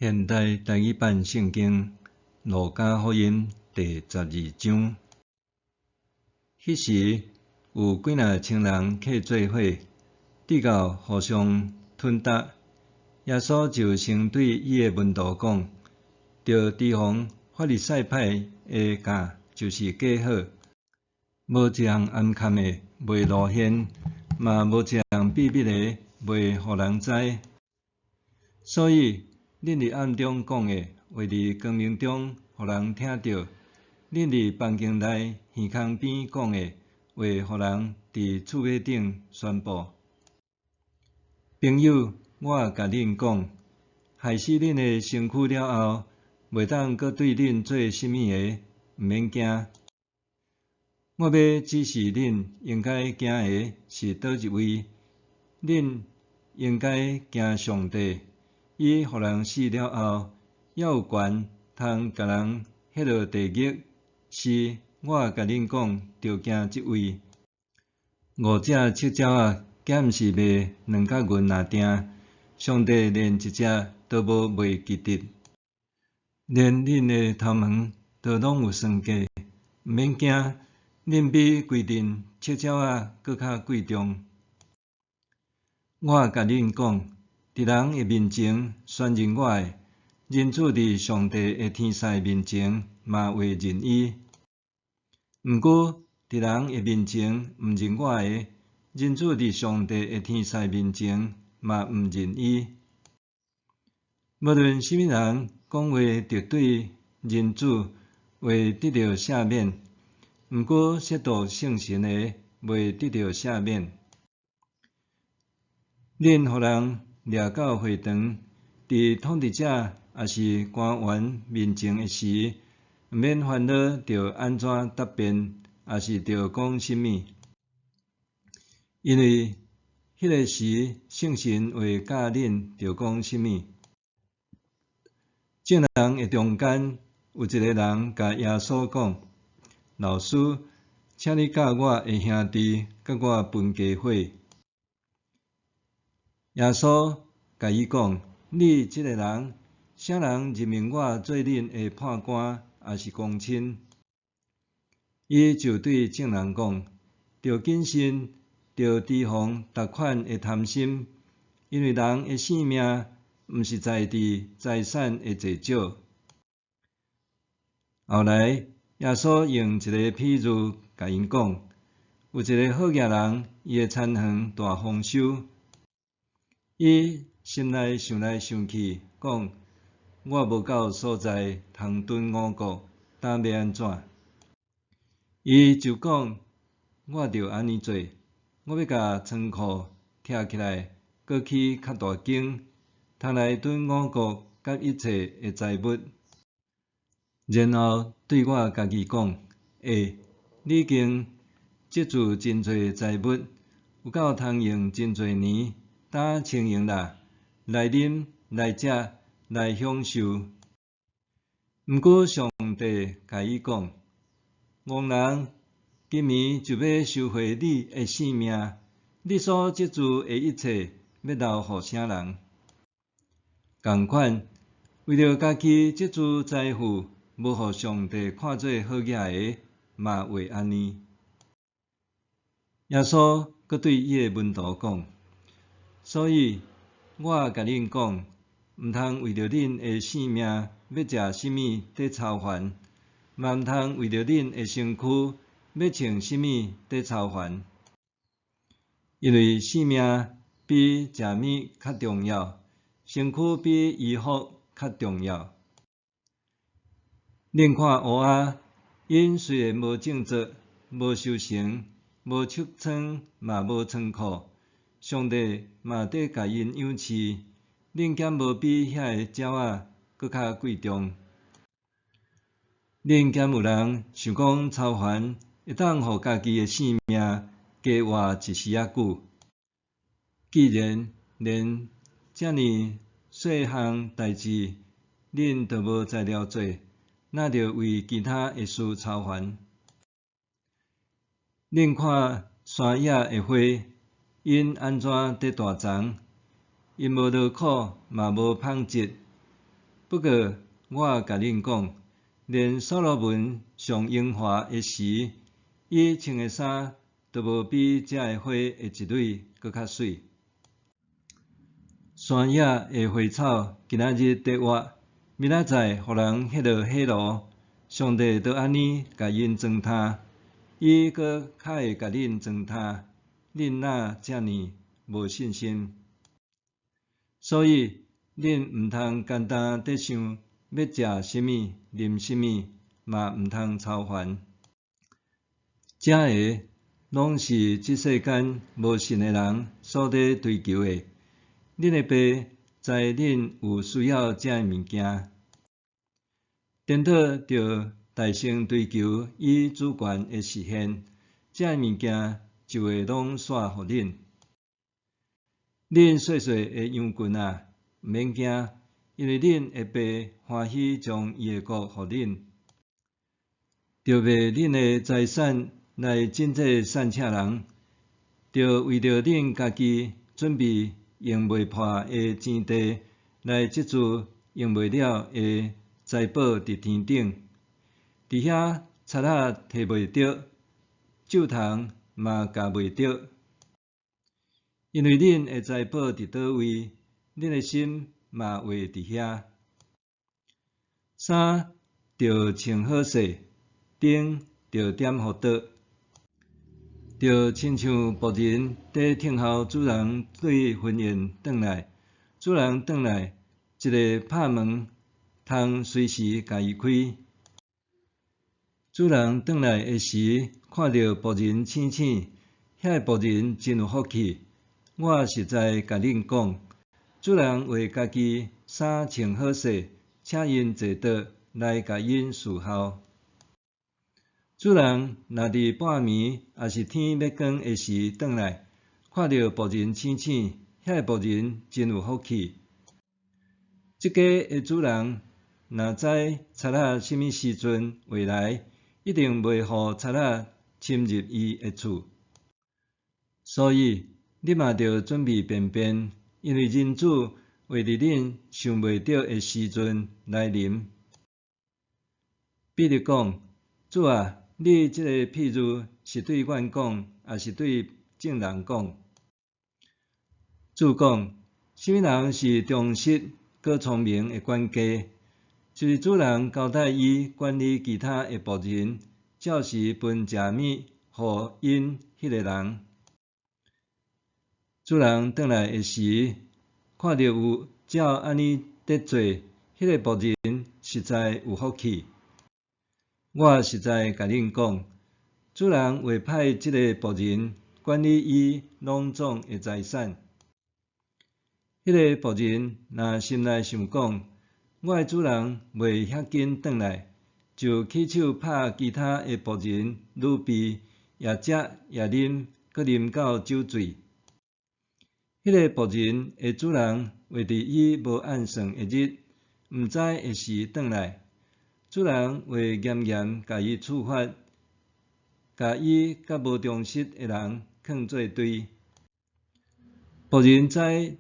現代台語版聖經路加福音第12章。彼時有幾若千人客做伙，直到互相吞搭。耶穌就先對伊的門徒講：著提防法利賽派的教，就是假好。無一項暗崁的袂露現，嘛無一項秘密的袂予人知。所以，恁佇暗中講的，會佇光明中予人聽著；恁佇房間內耳空邊講的，會予人佇厝尾頂宣布。朋友，我共恁講，害死恁的身軀了後，袂當閣對恁做啥物的，毋免驚。我欲指示恁應該驚的是佗一位？恁應該驚上帝。伊予人死了後，猶有權通共人彼落地獄。是，我共恁講，著驚這位。五隻赤鳥仔，敢毋是賣兩角銀若鋅？上帝連一隻都無袂記得，連恁的頭毛都攏有算計，毋免驚，恁比規陣赤鳥仔閣較貴重。我共恁講，佇人的面前宣認我的，人子佇上帝的天使面前嘛會認伊。毋過，佇人的面前毋認我的，人子佇上帝的天使面前嘛毋認伊。無論啥物人講話敵對人子，會得著赦免；毋過褻瀆聖神的，袂得著赦免。恁予人掠到會堂，佇統治者抑是官員面前的時，毋免煩惱著按怎答辯，抑是著講啥物，因為彼个時聖神會教恁著講啥物。眾人的中間有一個人共耶穌講：老師，請你教我的兄弟佮我分家伙。耶穌共伊講：你這个人，啥人任命我做恁的判官，抑是公親？伊就對眾人講：著謹慎，著提防逐款的貪心，因為人的性命毋是在佇財產的濟少。後來，耶穌用一个比喻共𪜶講：有一个好額人，伊的田園大豐收，伊心內想來想去，講：我無夠所在通囤五穀，今欲按怎？伊就講：我著按呢做，我欲共倉庫拆起來，閣起較大間，通來囤五穀佮一切的財物。然後對我家己講：欸，你已經積聚真濟財物，有夠通用真濟年，今清閒啦，來啉，來食，來享受。毋過上帝共伊講：戇人，今暝就欲收回你的性命，你所積聚的一切，欲留予啥人？仝款，為著家己積聚財富，無予上帝看做好額的，嘛會按呢。耶穌閣對伊的門徒講：所以，我共恁講，毋通為著恁的性命欲食啥物佇操煩，嘛毋通為著恁的身軀欲穿啥物佇操煩。因為性命比食物較重要，身軀比衣服較重要。恁看烏鴉，𪜶雖然無種植、無收成、無蓄倉，嘛無倉庫，上帝嘛佇共𪜶養飼，恁敢無比遐个鳥仔閣較貴重？恁敢有人想講操煩會當予家己的性命加活一時仔久？既然連遮爾細項代誌恁都無才調做，哪著為其他的事操煩？恁看山野的花，𪜶按怎佇大叢？𪜶無勞苦，嘛無紡織。不過我共恁講，連所羅門上榮華的時，伊穿的衫都無比這个花的一蕊閣較媠。山野的花草，今仔日佇活，明仔載予人彼落火爐，上帝都按呢共𪜶裝呾，伊閣較會共恁裝呾，恁哪遮爾無信心？所以，恁毋通干焦佇想欲食啥物、啉啥物，嘛毋通操煩。這个攏是這世間無信的人所佇追求的。恁的爸知恁有需要這个物件。顛倒著大聲追求伊主權的實現，這个物件就會攏煞予恁。恁細細的羊群啊，毋免驚，因為恁的爸歡喜將伊的國予恁。著賣恁的財產來賑濟散赤人，著為著恁家己準備用袂破的錢袋來積聚用袂了的財寶佇天頂，佇遐賊仔提袂著，蛀蟲嘛咬袂著。因為恁的財寶佇佗位，恁的心嘛會佇遐。衫著穿好勢，燈著點予桌，就親像僕人佇等候主人對婚宴轉來，主人轉來，一下拍門，通隨時共伊開。主人轉來的時，看著僕人醒醒，遐个僕人真有福氣。我實在共恁講，主人會家己衫穿好勢，請𪜶坐桌來共𪜶伺候。主人若佇半暝，抑是天欲光的時轉來，看著僕人醒醒，遐个僕人真有福氣。這家的主人若知賊仔啥物時陣會來，一定袂予賊仔侵入伊的厝。所以，你嘛著準備便便，因為人子會佇恁想袂著的時陣來臨。彼得講：主啊，你這個譬喻是對阮講，抑是對眾人講？主講：啥物人是忠實閣聰明的管家？就是主人交代伊管理其他的僕人，照時分食物予𪜶彼個人。主人轉來的時，看著有照按呢佇做，彼個僕人實在有福氣。我實在共恁講，主人會派這个僕人管理伊攏總的財產。彼个僕人若心內想講，我的主人袂遐緊轉來，就起手拍其他的僕人女婢，也食也啉，閣啉到酒醉。彼个僕人的主人會佇伊無按算的日，毋知的時轉來，主人會嚴嚴共伊處罰，共伊佮無忠實的人囥做堆。僕人知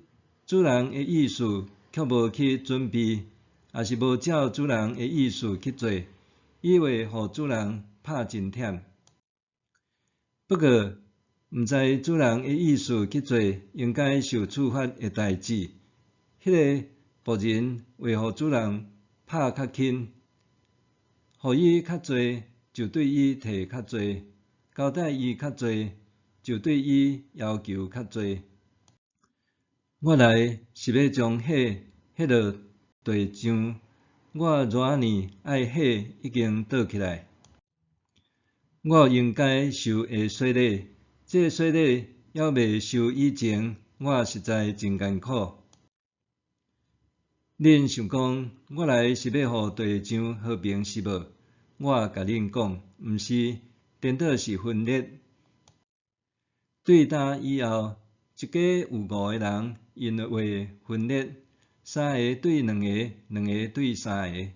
主人的意思，卻無去準備，抑是無照主人的意思去做，伊會予主人拍真忝。不過，毋知主人的意思去做應該受處罰的代誌，彼个僕人會予主人拍較輕，予伊較濟，就對伊提較濟；交代伊較濟，就對伊要求較濟。我來是欲將火彼落地上，我偌爾愛火已經倒起來。我應該受的洗禮，這个洗禮猶未受以前，我實在真艱苦。恁想講，我來是欲予地上和平是無？我共恁講，毋是，顛倒是分裂。對今以後，一家有五个人，𪜶會分裂，三个對兩個，兩个對三个。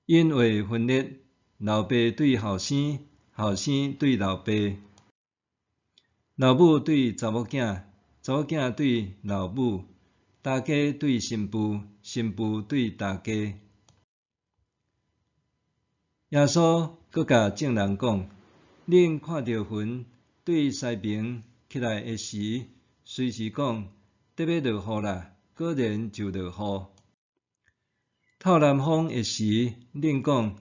𪜶會分裂，老爸對後生，後生對老爸，老母對查某囝，查某囝對老母，大家對新婦，新婦對大家。耶穌閣共眾人講：恁看著雲對西爿起來的時，隨時講得欲落雨啦，果然就落雨。透南風的時，恁講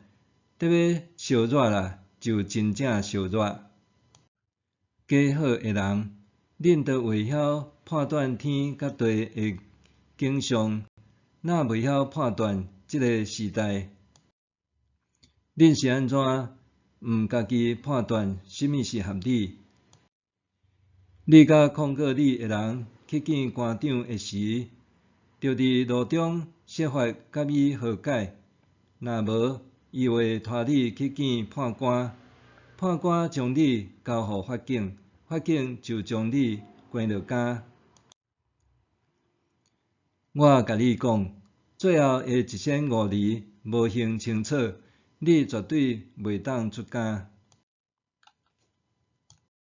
得欲燒熱啦，就真正燒熱。假好的人，恁都會曉判斷天佮地的景象，哪袂曉判斷這个時代？恁是按怎毋家己判斷啥物是合理？你佮控告你的人去見官長的時，著佇路中設法佮伊和解，若無，伊會拖你去見判官，判官將你交予法警，法警就將你關落監。我共你講，最後的一仙五厘無還清楚，你絕對袂當出監。